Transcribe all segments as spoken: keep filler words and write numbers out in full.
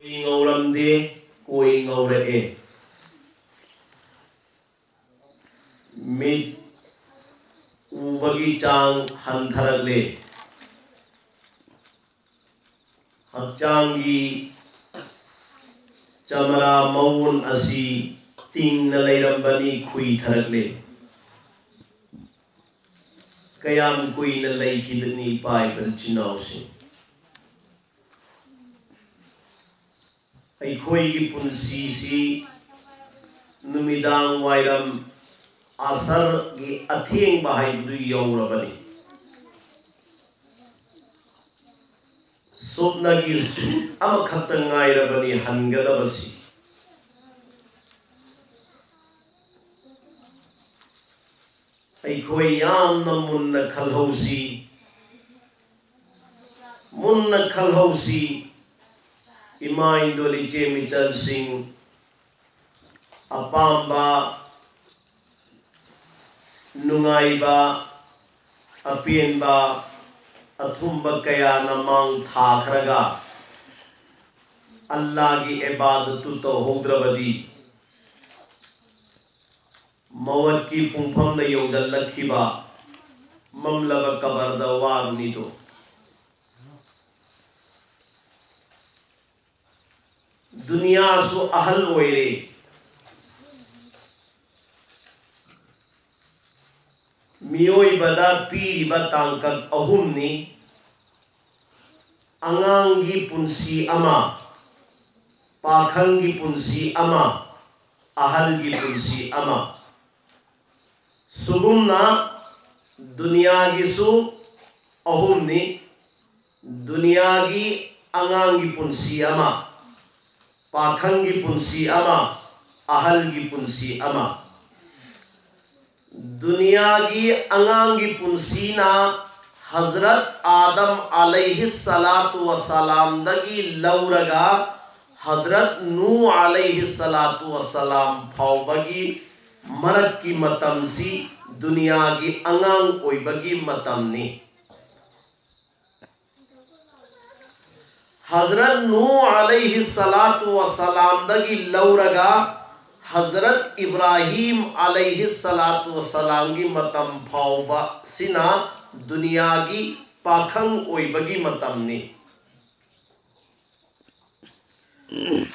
ꯀꯣꯏ ꯉꯧꯔꯝꯗꯦ, ꯀꯣꯏ ꯉꯧꯔꯛꯑꯦ꯫ ꯃꯤꯠ ꯎꯕꯒꯤ ꯆꯥꯡ ꯍꯟꯊꯔꯛꯂꯦ꯫ ꯍꯛꯆꯥꯡꯒꯤ ꯆꯃꯔꯥ ꯃꯑꯣꯟ ꯑꯁꯤ ꯇꯤꯡꯅ ꯂꯩꯔꯝꯕꯅꯤ, ꯈꯨꯏꯊꯔꯛꯂꯦ꯫ ꯀꯌꯥꯝ ꯀꯨꯏꯅ ꯂꯩꯈꯤꯒꯅꯤ ꯏꯄꯥ ꯏꯆꯤꯟ ꯏꯅꯥꯎꯁꯤꯡ? ꯑꯩꯈꯣꯏꯒꯤ ꯄꯨꯟꯁꯤꯁꯤ ꯅꯨꯃꯤꯗꯥꯡ ꯋꯥꯏꯔꯝ ꯑꯁꯔꯒꯤ ꯑꯊꯦꯡꯕ ꯍꯥꯏꯕꯗꯨ ꯌꯧꯔꯕꯅꯤ꯫ ꯁꯨꯞꯅꯒꯤ ꯁꯨꯠ ꯑꯃꯈꯛꯇ ꯉꯥꯏꯔꯕꯅꯤ ꯍꯟꯒꯗꯕꯁꯤ꯫ ꯑꯩꯈꯣꯏ ꯌꯥꯝꯅ ꯃꯨꯟꯅ ꯈꯜꯍꯧꯁꯤ, ꯃꯨꯟꯅ ꯈꯜꯍꯧꯁꯤ꯫ ꯏꯃꯥ ꯏꯟꯗꯣꯜ ꯏꯆꯦ ꯃꯤꯆꯜꯁꯤꯡ, ꯑꯄꯥꯝꯕ, ꯅꯨꯡꯉꯥꯏꯕ, ꯑꯄꯦꯟꯕ, ꯑꯊꯨꯝꯕ ꯀꯌꯥꯅ ꯃꯥꯡ ꯊꯥꯈ꯭ꯔꯒ ꯑꯜꯂꯥꯒꯤ ꯏꯕꯥꯗꯠꯇꯨ ꯇꯧꯍꯧꯗ꯭ꯔꯕꯗꯤ ꯃꯧꯠꯀꯤ ꯄꯨꯡꯐꯝꯗ ꯌꯧꯁꯤꯜꯂꯛꯈꯤꯕ ꯃꯝꯂꯕ ꯀꯕꯔꯗ ꯋꯥꯔꯨꯅꯤꯗꯣ꯫ ꯗꯨꯅꯤꯌꯥꯁꯨ ꯑꯍꯜ ꯑꯣꯏꯔꯦ꯫ ꯃꯤꯑꯣꯏꯕꯗ ꯄꯤꯔꯤꯕ ꯇꯥꯡꯀꯛ ꯑꯍꯨꯝꯅꯤ: ꯑꯉꯥꯡꯒꯤ ꯄꯨꯟꯁꯤ ꯑꯃ, ꯄꯥꯈꯪꯒꯤ ꯄꯨꯟꯁꯤ ꯑꯃ, ꯑꯍꯜꯒꯤ ꯄꯨꯟꯁꯤ ꯑꯃ꯫ ꯁꯨꯒꯨꯝꯅ ꯗꯨꯅꯤꯌꯥꯒꯤꯁꯨ ꯑꯍꯨꯝꯅꯤ: ꯗꯨꯅꯤꯌꯥꯒꯤ ꯑꯉꯥꯡꯒꯤ ꯄꯨꯟꯁꯤ ꯑꯃ, ꯄꯥꯈꯪꯒꯤ ꯄꯨꯟꯁꯤ ꯑꯃ, ꯑꯍꯜꯒꯤ ꯄꯨꯟꯁꯤ ꯑꯃ꯫ ꯗꯨꯅꯤꯌꯥꯒꯤ ꯑꯉꯥꯡꯒꯤ ꯄꯨꯟꯁꯤꯅ ꯍꯖꯔꯠ ꯑꯥꯗꯝ ꯑꯂꯩꯍꯤ ꯁꯂꯥꯇꯨ ꯋꯁꯂꯥꯝꯗꯒꯤ ꯂꯧꯔꯒ ꯍꯖꯔꯠ ꯅꯨ ꯑꯂꯩꯍꯤ ꯁꯂꯥꯇꯨ ꯋꯁꯂꯥꯝ ꯐꯥꯎꯕꯒꯤ ꯃꯔꯛꯀꯤ ꯃꯇꯝꯁꯤ ꯗꯨꯅꯤꯌꯥꯒꯤ ꯑꯉꯥꯡ ꯑꯣꯏꯕꯒꯤ ꯃꯇꯝꯅꯤ꯫ ꯍꯖꯔꯠ ꯅꯨꯍ ꯑꯂꯩꯍꯤ ꯁꯂꯥꯇꯨ ꯋꯁꯂꯥꯝꯗꯒꯤ ꯂꯧꯔꯒ ꯍꯖꯔꯠ ꯏꯕ꯭ꯔꯥꯍꯤꯝ ꯑꯂꯩꯍꯤ ꯁꯂꯥꯇꯨ ꯋꯁꯂꯥꯝꯒꯤ ꯃꯇꯝ ꯐꯥꯎꯕ ꯁꯤꯅ ꯗꯨꯅꯤꯌꯥꯒꯤ ꯄꯥꯈꯪ ꯑꯣꯏꯕꯒꯤ ꯃꯇꯝꯅꯤ꯫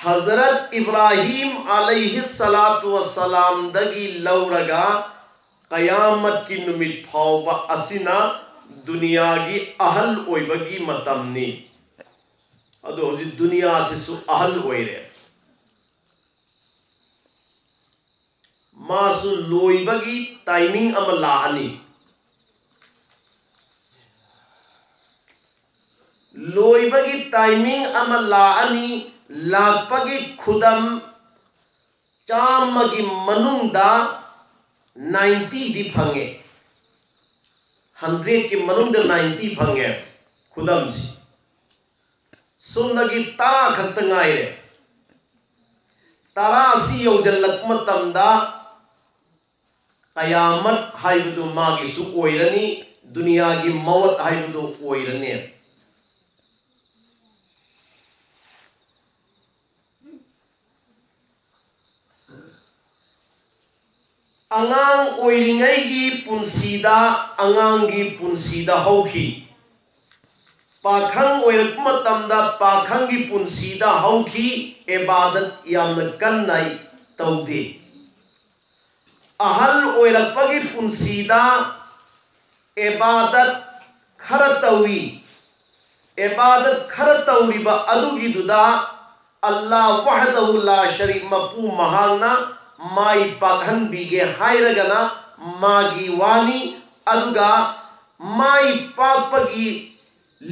ꯍꯖꯔꯠ ꯏꯕ꯭ꯔꯥꯍꯤꯝ ꯑꯂꯩꯍꯤ ꯁꯂꯥꯇꯨ ꯋꯁꯂꯥꯝꯗꯒꯤ ꯂꯧꯔꯒ ꯀꯌꯥꯃꯠꯀꯤ ꯅꯨꯃꯤꯠ ꯐꯥꯎꯕ ꯑꯁꯤꯅ ꯗꯨꯅꯤꯌꯥꯒꯤ ꯑꯍꯜ ꯑꯣꯏꯕꯒꯤ ꯃꯇꯝꯅꯤ꯫ ꯑꯗꯣ ꯍꯧꯖꯤꯛ ꯗꯨꯅꯤꯌꯥꯁꯤꯁꯨ ꯑꯍꯜ ꯑꯣꯏꯔꯦ꯫ ꯃꯥꯁꯨ ꯂꯣꯏꯕꯒꯤ ꯇꯥꯏꯃꯤꯡ ꯑꯃ ꯂꯥꯛꯑꯅꯤ꯫ ꯂꯣꯏꯕꯒꯤ ꯇꯥꯏꯃꯤꯡ ꯑꯃ ꯂꯥꯛꯑꯅꯤ꯫ ꯂꯥꯛꯄꯒꯤ ꯈꯨꯗꯝ ꯆꯥꯝꯃꯒꯤ ꯃꯅꯨꯡꯗ ꯅꯥꯏꯟꯇꯤꯗꯤ ꯐꯪꯉꯦ꯫ ꯍꯟꯗ꯭ꯔꯦꯠꯀꯤ ꯃꯅꯨꯡꯗ ꯅꯥꯏꯟꯇꯤ ꯐꯪꯉꯦ ꯈꯨꯗꯝꯁꯤ꯫ ꯁꯣꯝꯗꯒꯤ ꯇꯔꯥ ꯈꯛꯇ ꯉꯥꯏꯔꯦ꯫ ꯇꯔꯥꯁꯤ ꯌꯧꯁꯤꯜꯂꯛꯄ ꯃꯇꯝꯗ ꯀꯌꯥꯃꯠ ꯍꯥꯏꯕꯗꯨ ꯃꯥꯒꯤꯁꯨ ꯑꯣꯏꯔꯅꯤ, ꯗꯨꯅꯤꯌꯥꯒꯤ ꯃꯧꯠ ꯍꯥꯏꯕꯗꯨ ꯑꯣꯏꯔꯅꯤ꯫ ꯑꯉꯥꯡ ꯑꯣꯏꯔꯤꯉꯩꯒꯤ ꯄꯨꯟꯁꯤꯗ ꯑꯉꯥꯡꯒꯤ ꯄꯨꯟꯁꯤꯗ ꯍꯧꯈꯤ꯫ ꯄꯥꯈꯪ ꯑꯣꯏꯔꯛꯄ ꯃꯇꯝꯗ ꯄꯥꯈꯪꯒꯤ ꯄꯨꯟꯁꯤꯗ ꯍꯧꯈꯤ꯫ ꯏꯕꯥꯗꯠ ꯌꯥꯝꯅ ꯀꯟꯅ ꯇꯧꯗꯦ꯫ ꯑꯍꯜ ꯑꯣꯏꯔꯛꯄꯒꯤ ꯄꯨꯟꯁꯤꯗ ꯏꯕꯥꯗꯠ ꯈꯔ ꯇꯧꯏ꯫ ꯏꯕꯥꯗꯠ ꯈꯔ ꯇꯧꯔꯤꯕ ꯑꯗꯨꯒꯤꯗꯨꯗ ꯑꯜꯂꯥꯍ ꯋꯥꯍꯗꯍꯨ ꯂꯥ ꯁꯔꯤꯛ ꯃꯄꯨ ꯃꯍꯥꯛꯅ ꯃꯥꯏ ꯄꯥꯛꯍꯟꯕꯤꯒꯦ ꯍꯥꯏꯔꯒꯅ ꯃꯥꯒꯤ ꯋꯥꯅꯤ꯫ ꯑꯗꯨꯒ ꯃꯥꯏ ꯄꯥꯛꯄꯒꯤ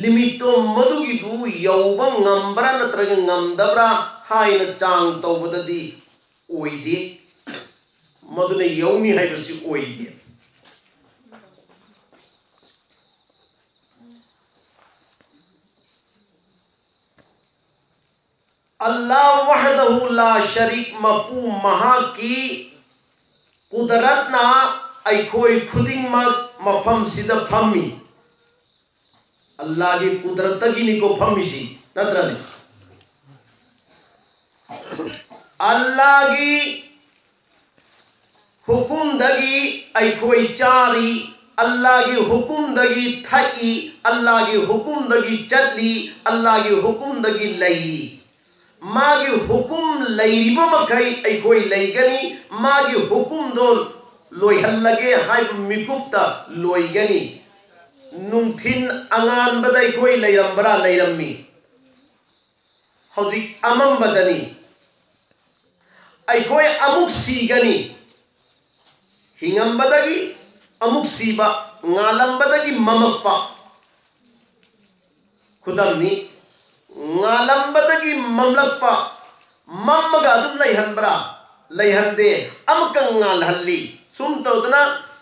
ꯂꯤꯃꯤꯠꯇꯣ ꯃꯗꯨꯒꯤꯗꯨ ꯌꯧꯕ ꯉꯝꯕ꯭ꯔꯥ ꯅꯠꯇ꯭ꯔꯒ ꯉꯝꯗꯕ꯭ꯔꯥ ꯍꯥꯏꯅ ꯆꯥꯡ ꯇꯧꯕꯗꯗꯤ ꯑꯣꯏꯗꯦ꯫ ꯃꯗꯨꯅ ꯌꯧꯅꯤ ꯍꯥꯏꯕꯁꯤ ꯑꯣꯏꯗꯦ꯫ ꯑꯜꯂꯥꯍ ꯋꯥꯍꯗꯍꯨ ꯂꯥ ꯁꯔꯤꯛ ꯃꯄꯨ ꯃꯍꯥꯛꯀꯤ ꯀꯨꯗꯔꯠꯅ ꯑꯩꯈꯣꯏ ꯈꯨꯗꯤꯡꯃꯛ ꯃꯐꯝꯁꯤꯗ ꯐꯝꯃꯤ꯫ ꯑꯜꯂꯥꯍꯒꯤ ꯀꯨꯗꯔꯠꯇꯒꯤꯅꯤꯀꯣ ꯐꯝꯃꯤꯁꯤ꯫ ꯅꯠꯇ꯭ꯔꯅꯦ? ꯑꯜꯂꯥꯒꯤ ꯍꯨꯀꯨꯝꯗꯒꯤ ꯑꯩꯈꯣꯏ ꯆꯥꯔꯤ, ꯑꯜꯂꯥꯒꯤ ꯍꯨꯀꯨꯝꯗꯒꯤ ꯊꯛꯏ, ꯑꯜꯂꯥꯒꯤ ꯍꯨꯀꯨꯝꯗꯒꯤ ꯆꯠꯂꯤ, ꯑꯜꯂꯥꯒꯤ ꯍꯨꯀꯨꯝꯗꯒꯤ ꯂꯩꯔꯤ꯫ ꯃꯥꯒꯤ ꯍꯨꯀꯨꯝ ꯂꯩꯔꯤꯕ ꯃꯈꯩ ꯑꯩꯈꯣꯏ ꯂꯩꯒꯅꯤ꯫ ꯃꯥꯒꯤ ꯍꯨꯀꯨꯝꯗꯣ ꯂꯣꯏꯍꯜꯂꯒꯦ ꯍꯥꯏꯕ ꯃꯤꯀꯨꯞꯇ ꯂꯣꯏꯒꯅꯤ꯫ ꯅꯨꯡꯊꯤꯟ ꯑꯉꯥꯟꯕꯗ ꯑꯩꯈꯣꯏ ꯂꯩꯔꯝꯕ꯭ꯔꯥ? ꯂꯩꯔꯝꯃꯤ꯫ ꯍꯧꯖꯤꯛ ꯑꯃꯝꯕꯗꯅꯤ꯫ ꯑꯩꯈꯣꯏ ꯑꯃꯨꯛ ꯁꯤꯒꯅꯤ꯫ ꯍꯤꯡꯉꯝꯕꯗꯒꯤ ꯑꯃꯨꯛ ꯁꯤꯕ, ꯉꯥꯜꯂꯝꯕꯗꯒꯤ ꯃꯝꯃꯛꯄ꯫ ꯈꯨꯗꯝꯅꯤ, ꯉꯥꯜꯂꯝꯕꯗꯒꯤ ꯃꯝꯂꯛꯄ, ꯃꯝꯃꯒ ꯑꯗꯨꯝ ꯂꯩꯍꯟꯕ꯭ꯔꯥ? ꯂꯩꯍꯟꯗꯦ꯫ ꯑꯃꯨꯛꯀ ꯉꯥꯜꯍꯜꯂꯤ꯫ ꯁꯨꯝ ꯇꯧꯗꯅ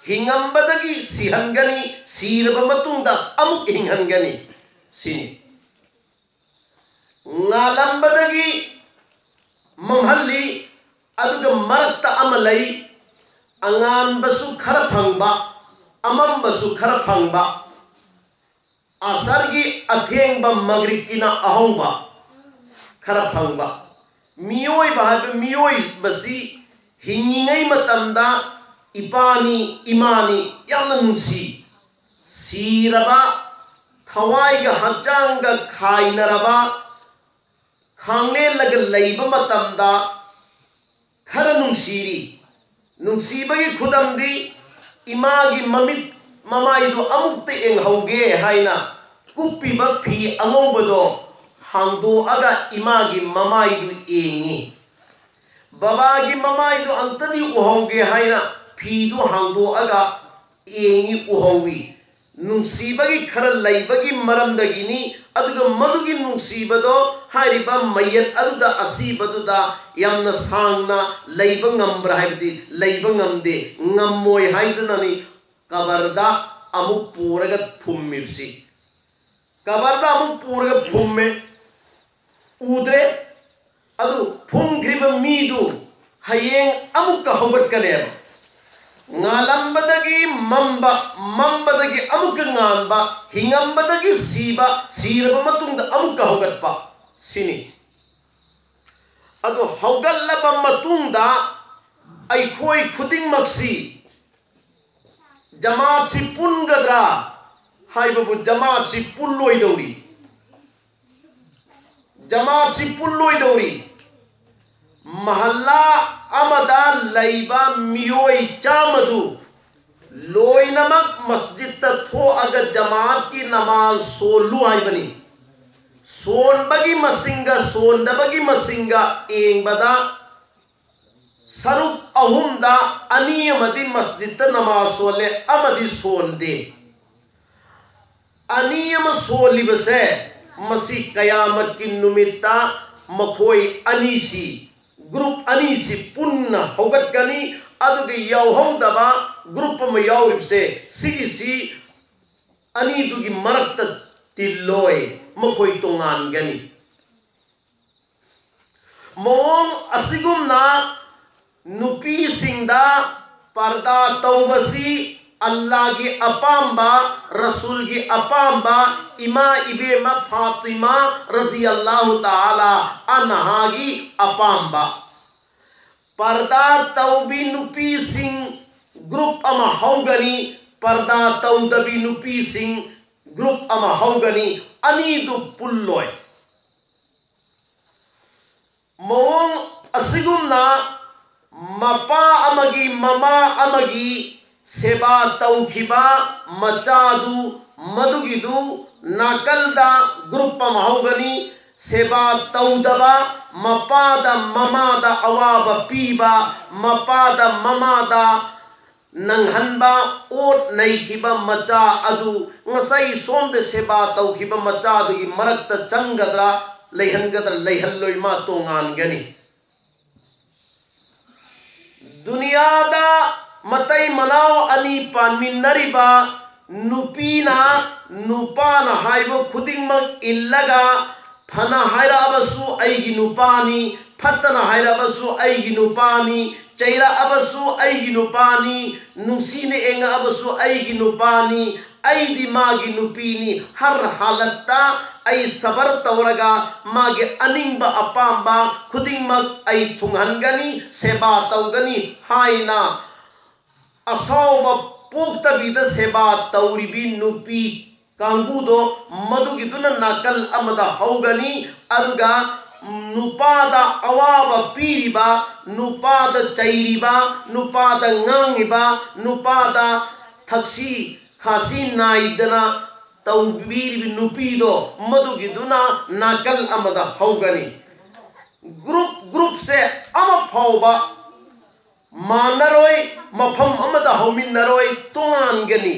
ꯍꯤꯡꯉꯝꯕꯗꯒꯤ ꯁꯤꯍꯟꯒꯅꯤ, ꯁꯤꯔꯕ ꯃꯇꯨꯡꯗ ꯑꯃꯨꯛ ꯍꯤꯡꯍꯟꯒꯅꯤ꯫ ꯁꯤꯅꯤ꯫ ꯉꯥꯜꯂꯝꯕꯗꯒꯤ ꯃꯝꯍꯜꯂꯤ, ꯑꯗꯨꯒ ꯃꯔꯛꯇ ꯑꯃ ꯂꯩ, ꯑꯉꯥꯟꯕꯁꯨ ꯈꯔ ꯐꯪꯕ, ꯑꯃꯝꯕꯁꯨ ꯈꯔ ꯐꯪꯕ, ꯑꯁꯔꯒꯤ ꯑꯊꯦꯡꯕ, ꯃꯒ꯭ꯔꯤꯕꯀꯤꯅ ꯑꯍꯧꯕ ꯈꯔ ꯐꯪꯕ꯫ ꯃꯤꯑꯣꯏꯕ ꯍꯥꯏꯕ ꯃꯤꯑꯣꯏꯕꯁꯤ ꯍꯤꯡꯉꯤꯉꯩ ꯃꯇꯝꯗ ꯏꯄꯥꯅꯤ, ꯏꯃꯥꯅꯤ, ꯌꯥꯝꯅ ꯅꯨꯡꯁꯤ꯫ ꯁꯤꯔꯕ, ꯊꯋꯥꯏꯒ ꯍꯛꯆꯥꯡꯒ ꯈꯥꯏꯅꯔꯕ, ꯈꯥꯡꯂꯦꯜꯂꯒ ꯂꯩꯕ ꯃꯇꯝꯗ ꯈꯔ ꯅꯨꯡꯁꯤꯔꯤ꯫ ꯅꯨꯡꯁꯤꯕꯒꯤ ꯈꯨꯗꯝꯗꯤ, ꯏꯃꯥꯒꯤ ꯃꯃꯤꯠ ꯃꯃꯥꯏꯗꯨ ꯑꯃꯨꯛꯇ ꯌꯦꯡꯍꯧꯒꯦ ꯍꯥꯏꯅ ꯀꯨꯞꯄꯤꯕ ꯐꯤ ꯑꯉꯧꯕꯗꯣ ꯍꯥꯡꯗꯣꯛꯑꯒ ꯏꯃꯥꯒꯤ ꯃꯃꯥꯏꯗꯨ ꯌꯦꯡꯉꯤ꯫ ꯕꯕꯥꯒꯤ ꯃꯃꯥꯏꯗꯨ ꯑꯝꯇꯗꯤ ꯎꯍꯧꯒꯦ ꯍꯥꯏꯅ ꯐꯤꯗꯨ ꯍꯥꯡꯗꯣꯛꯑꯒ ꯌꯦꯡꯉꯤ, ꯎꯍꯧꯏ꯫ ꯅꯨꯡꯁꯤꯕꯒꯤ ꯈꯔ ꯂꯩꯕꯒꯤ ꯃꯔꯝꯗꯒꯤꯅꯤ꯫ ꯑꯗꯨꯒ ꯃꯗꯨꯒꯤ ꯅꯨꯡꯁꯤꯕꯗꯣ ꯍꯥꯏꯔꯤꯕ ꯃꯌꯦꯠ ꯑꯗꯨꯗ, ꯑꯁꯤꯕꯗꯨꯗ ꯌꯥꯝꯅ ꯁꯥꯡꯅ ꯂꯩꯕ ꯉꯝꯕ꯭ꯔꯥ ꯍꯥꯏꯕꯗꯤ ꯂꯩꯕ ꯉꯝꯗꯦ, ꯉꯝꯃꯣꯏ ꯍꯥꯏꯗꯨꯅꯅꯤ ꯀꯕꯔꯗ ꯑꯃꯨꯛ ꯄꯨꯔꯒ ꯐꯨꯝꯃꯤꯕꯁꯤ꯫ ꯀꯕꯔꯗ ꯑꯃꯨꯛ ꯄꯨꯔꯒ ꯐꯨꯝꯃꯦ, ꯎꯗ꯭ꯔꯦ꯫ ꯑꯗꯨ ꯐꯨꯝꯈ꯭ꯔꯤꯕ ꯃꯤꯗꯨ ꯍꯌꯦꯡ ꯑꯃꯨꯛꯀ ꯍꯧꯒꯠꯀꯅꯦꯕ꯫ ꯉꯥꯜꯂꯝꯕꯗꯒꯤ ꯃꯝꯕ, ꯃꯝꯕꯗꯒꯤ ꯑꯃꯨꯛꯀ ꯉꯥꯟꯕ, ꯍꯤꯡꯉꯝꯕꯗꯒꯤ ꯁꯤꯕ, ꯁꯤꯔꯕ ꯃꯇꯨꯡꯗ ꯑꯃꯨꯛꯀ ꯍꯧꯒꯠꯄ, ꯁꯤꯅꯤ꯫ ꯑꯗꯨ ꯍꯧꯒꯠꯂꯕ ꯃꯇꯨꯡꯗ ꯑꯩꯈꯣꯏ ꯈꯨꯗꯤꯡꯃꯛꯁꯤ ꯖꯃꯥꯠꯁꯤ ꯄꯨꯟꯒꯗ꯭ꯔꯥ ꯍꯥꯏꯕꯕꯨ, ꯖꯃꯥꯠꯁꯤ ꯄꯨꯜꯂꯣꯏꯗꯧꯔꯤ꯫ ꯖꯃꯥꯠꯁꯤ ꯄꯨꯜꯂꯣꯏꯗꯧꯔꯤ꯫ ꯃꯍꯜꯂꯥ ꯑꯃꯗ ꯂꯩꯕ ꯃꯤꯑꯣꯏ ꯆꯥꯝꯃꯗꯨ ꯂꯣꯏꯅꯃꯛ ꯃꯁꯖꯤꯠꯇ ꯊꯣꯛꯑꯒ ꯖꯃꯥꯠꯀꯤ ꯅꯃꯥꯖ ꯁꯣꯜꯂꯨ ꯍꯥꯏꯕꯅꯤ꯫ ꯁꯣꯟꯕꯒꯤ ꯃꯁꯤꯡꯒ ꯁꯣꯟꯗꯕꯒꯤ ꯃꯁꯤꯡꯒ ꯌꯦꯡꯕꯗ, ꯁꯔꯨꯛ ꯑꯍꯨꯝꯗ ꯑꯅꯤ ꯑꯃꯗꯤ ꯃꯁꯖꯤꯠꯇ ꯅꯃꯥꯖ ꯁꯣꯜꯂꯦ, ꯑꯃꯗꯤ ꯁꯣꯟꯗꯦ꯫ ꯑꯅꯤ ꯑꯃ ꯁꯣꯜꯂꯤꯕꯁꯦ, ꯃꯁꯤ ꯀꯌꯥꯃꯠꯀꯤ ꯅꯨꯃꯤꯠꯇ ꯃꯈꯣꯏ ꯑꯅꯤꯁꯤ, ꯒ꯭ꯔꯨꯞ ꯑꯅꯤꯁꯤ ꯄꯨꯟꯅ ꯍꯧꯒꯠꯀꯅꯤ, ꯑꯗꯨꯒ ꯌꯥꯎꯍꯧꯗꯕ ꯒ꯭ꯔꯨꯞ ꯑꯃ ꯌꯥꯎꯔꯤꯕꯁꯦ, ꯁꯤꯒꯤꯁꯤ ꯑꯅꯤꯗꯨꯒꯤ ꯃꯔꯛꯇ ꯇꯤꯜꯂꯣꯏ, ꯃꯈꯣꯏ ꯇꯣꯉꯥꯟꯒꯅꯤ꯫ ꯃꯑꯣꯡ ꯑꯁꯤꯒꯨꯝꯅ ꯅꯨꯄꯤꯁꯤꯡꯗ ꯄꯔꯗꯥ ꯇꯧꯕꯁꯤ ꯑꯜꯂꯥꯒꯤ ꯑꯄꯥꯝꯕ, ꯔꯁꯨꯜꯒꯤ ꯑꯄꯥꯝꯕ, ꯏꯃꯥ ꯏꯕꯦꯝꯃ ꯐꯥꯇꯤꯃꯥ ꯔꯗꯤꯌꯜꯂꯥꯍꯨ ꯇꯥꯂꯥ ꯑꯟꯍꯥꯒꯤ ꯑꯄꯥꯝꯕ꯫ ꯄꯔꯗꯥ ꯇꯧꯕꯤ ꯅꯨꯄꯤꯁꯤꯡ ꯒ꯭ꯔꯨꯞ ꯑꯃ ꯍꯧꯒꯅꯤ, ꯄꯔꯗꯥ ꯇꯧꯗꯕꯤ ꯅꯨꯄꯤꯁꯤꯡ ꯒ꯭ꯔꯨꯞ ꯑꯃ ꯍꯧꯒꯅꯤ, ꯑꯅꯤꯗꯨ ꯄꯨꯜꯂꯣꯏ꯫ ꯃꯑꯣꯡ ꯑꯁꯤꯒꯨꯝꯅ ꯃꯄꯥ ꯑꯃꯒꯤ ꯃꯃꯥ ꯑꯃꯒꯤ ꯁꯦꯕꯥ ꯇꯧꯈꯤꯕ ꯃꯆꯥꯗꯨ, ꯃꯗꯨꯒꯤꯗꯨ ꯅꯥꯀꯜꯗ ꯒ꯭ꯔꯨꯞ ꯑꯃ ꯍꯧꯒꯅꯤ꯫ ꯁꯦꯕꯥ ꯇꯧꯗꯕ, ꯃꯄꯥꯗ ꯃꯃꯥꯗ ꯑꯋꯥꯕ ꯄꯤꯕ, ꯃꯄꯥꯗ ꯃꯃꯥꯗ ꯅꯪꯍꯟꯕ, ꯑꯣꯠ ꯅꯩꯈꯤꯕ ꯃꯆꯥ ꯑꯗꯨ ꯉꯁꯥꯏ ꯁꯣꯝꯗ ꯁꯦꯕꯥ ꯇꯧꯈꯤꯕ ꯃꯆꯥꯗꯨꯒꯤ ꯃꯔꯛꯇ ꯆꯪꯒꯗ꯭ꯔꯥ, ꯂꯩꯍꯟꯒꯗ꯭ꯔꯥ, ꯂꯩꯍꯜꯂꯣꯏ, ꯃꯥ ꯇꯣꯉꯥꯟꯒꯅꯤ꯫ ꯗꯨꯅꯤꯌꯥꯗ ꯃꯇꯩ ꯃꯅꯥꯎ ꯑꯅꯤ ꯄꯥꯟꯃꯤꯟꯅꯔꯤꯕ ꯅꯨꯄꯤꯅ ꯅꯨꯄꯥꯅ ꯍꯥꯏꯕ ꯈꯨꯗꯤꯡꯃꯛ ꯏꯜꯂꯒ ꯐꯅ ꯍꯥꯏꯔꯛꯑꯕꯁꯨ ꯑꯩꯒꯤ ꯅꯨꯄꯥꯅꯤ, ꯐꯠꯇꯅ ꯍꯥꯏꯔꯛꯑꯕꯁꯨ ꯑꯩꯒꯤ ꯅꯨꯄꯥꯅꯤ, ꯆꯩꯔꯛꯑꯕꯁꯨ ꯑꯩꯒꯤ ꯅꯨꯄꯥꯅꯤ, ꯅꯨꯡꯁꯤꯅ ꯌꯦꯡꯉꯛꯑꯕꯁꯨ ꯑꯩꯒꯤ ꯅꯨꯄꯥꯅꯤ, ꯑꯩꯗꯤ ꯃꯥꯒꯤ ꯅꯨꯄꯤꯅꯤ꯫ ꯍꯔ ꯍꯥꯂꯠꯇ ꯑꯩ ꯁꯕꯔ ꯇꯧꯔꯒ ꯃꯥꯒꯤ ꯑꯅꯤꯡꯕ ꯑꯄꯥꯝꯕ ꯈꯨꯗꯤꯡꯃꯛ ꯑꯩ ꯊꯨꯡꯍꯟꯒꯅꯤ, ꯁꯦꯕꯥ ꯇꯧꯒꯅꯤ ꯍꯥꯏꯅ ꯑꯁꯥꯎꯕ ꯄꯣꯛꯇꯕꯤꯗ ꯁꯦꯕꯥ ꯇꯧꯔꯤꯕꯤ ꯅꯨꯄꯤ ꯀꯥꯡꯕꯨꯗꯣ, ꯃꯗꯨꯒꯤꯗꯨꯅ ꯅꯥꯀꯜ ꯑꯃꯗ ꯍꯧꯒꯅꯤ꯫ ꯑꯗꯨꯒ ꯅꯨꯄꯥꯗ ꯑꯋꯥꯕ ꯄꯤꯔꯤꯕ, ꯅꯨꯄꯥꯗ ꯆꯩꯔꯤꯕ, ꯅꯨꯄꯥꯗ ꯉꯥꯡꯉꯤꯕ, ꯅꯨꯄꯥꯗ ꯊꯛꯁꯤ ꯈꯥꯁꯤ ꯅꯥꯏꯗꯅ ꯇꯧꯕꯤꯔꯤꯕ ꯅꯨꯄꯤꯗꯣ, ꯃꯗꯨꯒꯤꯗꯨꯅ ꯅꯥꯀꯜ ꯑꯃꯗ ꯍꯧꯒꯅꯤ꯫ ꯒ꯭ꯔꯨꯞ ꯒ꯭ꯔꯨꯞꯁꯦ ꯑꯃ ꯐꯥꯎꯕ ꯃꯥꯟꯅꯔꯣꯏ, ꯃꯐꯝ ꯑꯃꯗ ꯍꯧꯃꯤꯟꯅꯔꯣꯏ, ꯇꯣꯉꯥꯟꯒꯅꯤ꯫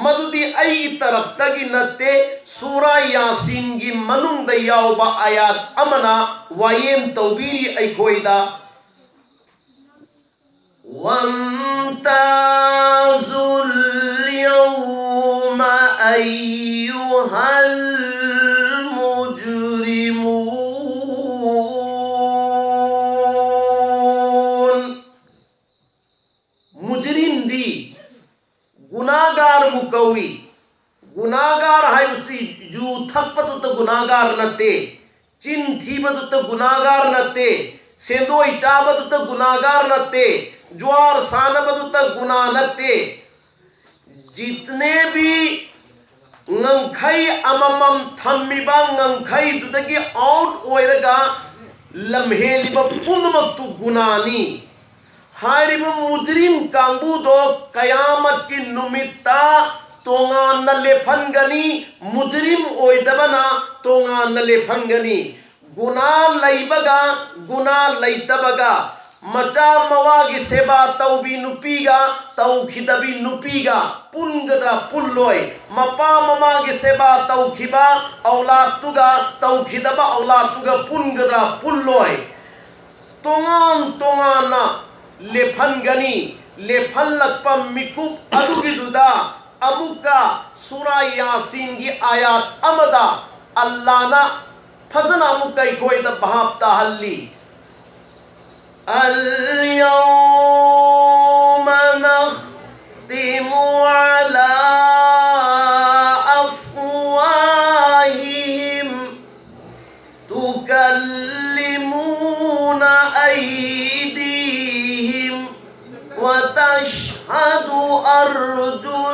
ꯃꯗꯨꯗꯤ ꯑꯩꯒꯤ ꯇꯔꯞꯇꯒꯤ ꯅꯠꯇꯦ, ꯁꯨꯔꯥ ꯌꯥꯁꯤꯟꯒꯤ ꯃꯅꯨꯡꯗ ꯌꯥꯎꯕ ꯑꯌꯥꯠ ꯑꯃꯅ ꯋꯥꯌꯦꯜ ꯇꯧꯕꯤꯔꯤ ꯑꯩꯈꯣꯏꯗ꯫ وامتازوا اليوم أيها المجرمون. ꯃꯨꯖꯔꯤꯝꯗꯤ ꯒꯨꯅꯥꯒꯥꯔꯕꯨ ꯀꯧꯏ꯫ ꯒꯨꯅꯥꯒꯥꯔ ꯍꯥꯏꯕꯁꯤ ꯌꯨ ꯊꯛꯄꯗꯨꯇ ꯒꯨꯅꯥꯒꯥꯔ ꯅꯠꯇꯦ, ꯆꯤꯟ ꯊꯤꯕꯗꯨꯇ ꯒꯨꯅꯥꯒꯥꯔ ꯅꯠꯇꯦ, ꯁꯦꯟꯗꯣꯏ ꯆꯥꯕꯗꯨꯇ ꯒꯨꯅꯥꯒꯥꯔ ꯅꯠꯇꯦ, ꯖꯨꯋꯥꯔ ꯁꯥꯟꯅꯕꯗꯨꯇ ꯒꯨꯅꯥ ꯅꯠꯇꯦ꯫ ꯖꯤꯇꯅꯦ ꯚꯤ ꯉꯝꯈꯩ ꯑꯃꯃꯝ ꯊꯝꯃꯤꯕ ꯉꯝꯈꯩꯗꯨꯗꯒꯤ ꯑꯥꯎꯠ ꯑꯣꯏꯔꯒ ꯂꯝꯍꯦꯜꯂꯤꯕ ꯄꯨꯝꯅꯃꯛꯇꯨ ꯒꯨꯅꯥꯅꯤ꯫ ꯍꯥꯏꯔꯤꯕ ꯃꯨꯖꯔꯤꯝ ꯀꯥꯡꯕꯨꯗꯣ ꯀꯌꯥꯃꯠꯀꯤ ꯅꯨꯃꯤꯠꯇ ꯇꯣꯉꯥꯟꯅ ꯂꯦꯞꯍꯟꯒꯅꯤ, ꯃꯨꯖꯔꯤꯝ ꯑꯣꯏꯗꯕꯅ ꯇꯣꯉꯥꯟꯅ ꯂꯦꯞꯍꯟꯒꯅꯤ꯫ ꯒꯨꯅꯥ ꯂꯩꯕꯒ ꯒꯨꯅꯥ ꯂꯩꯇꯕꯒ, ꯃꯆꯥ ꯃꯋꯥꯒꯤ ꯁꯦꯕꯥ ꯇꯧꯕꯤ ꯅꯨꯄꯤꯒ ꯇꯧꯈꯤꯗꯕꯤ ꯅꯨꯄꯤꯒ ꯄꯨꯟꯒꯗ꯭ꯔꯥ ꯄꯨꯜꯂꯣꯏ? ꯃꯄꯥ ꯃꯃꯥꯒꯤ ꯁꯦꯕꯥ ꯇꯧꯈꯤꯕ ꯑꯧꯂꯥꯠꯇꯨꯒ ꯇꯧꯈꯤꯗꯕ ꯑꯧꯂꯥꯠꯇꯨꯒ ꯄꯨꯟꯒꯗ꯭ꯔꯥ ꯄꯨꯜꯂꯣꯏ? ꯇꯣꯉꯥꯟ ꯇꯣꯉꯥꯟꯅ ꯂꯦꯞꯍꯟꯒꯅꯤ꯫ ꯂꯦꯞꯍꯜꯂꯛꯄ ꯃꯤꯀꯨꯞ ꯑꯗꯨꯒꯤꯗꯨꯗ ꯑꯃꯨꯛꯀ ꯁꯨꯔꯥ ꯌꯥꯁꯤꯟꯒꯤ ꯑꯌꯥꯠ ꯑꯃꯗ ꯑꯜꯂꯥꯅ ꯐꯖꯅ ꯑꯃꯨꯛꯀ ꯑꯩꯈꯣꯏꯗ ꯚꯥꯞ ꯇꯥꯍꯜꯂꯤ. اليوم نختم على أفواههم تكلمون أيديهم وتشهد أرجلهم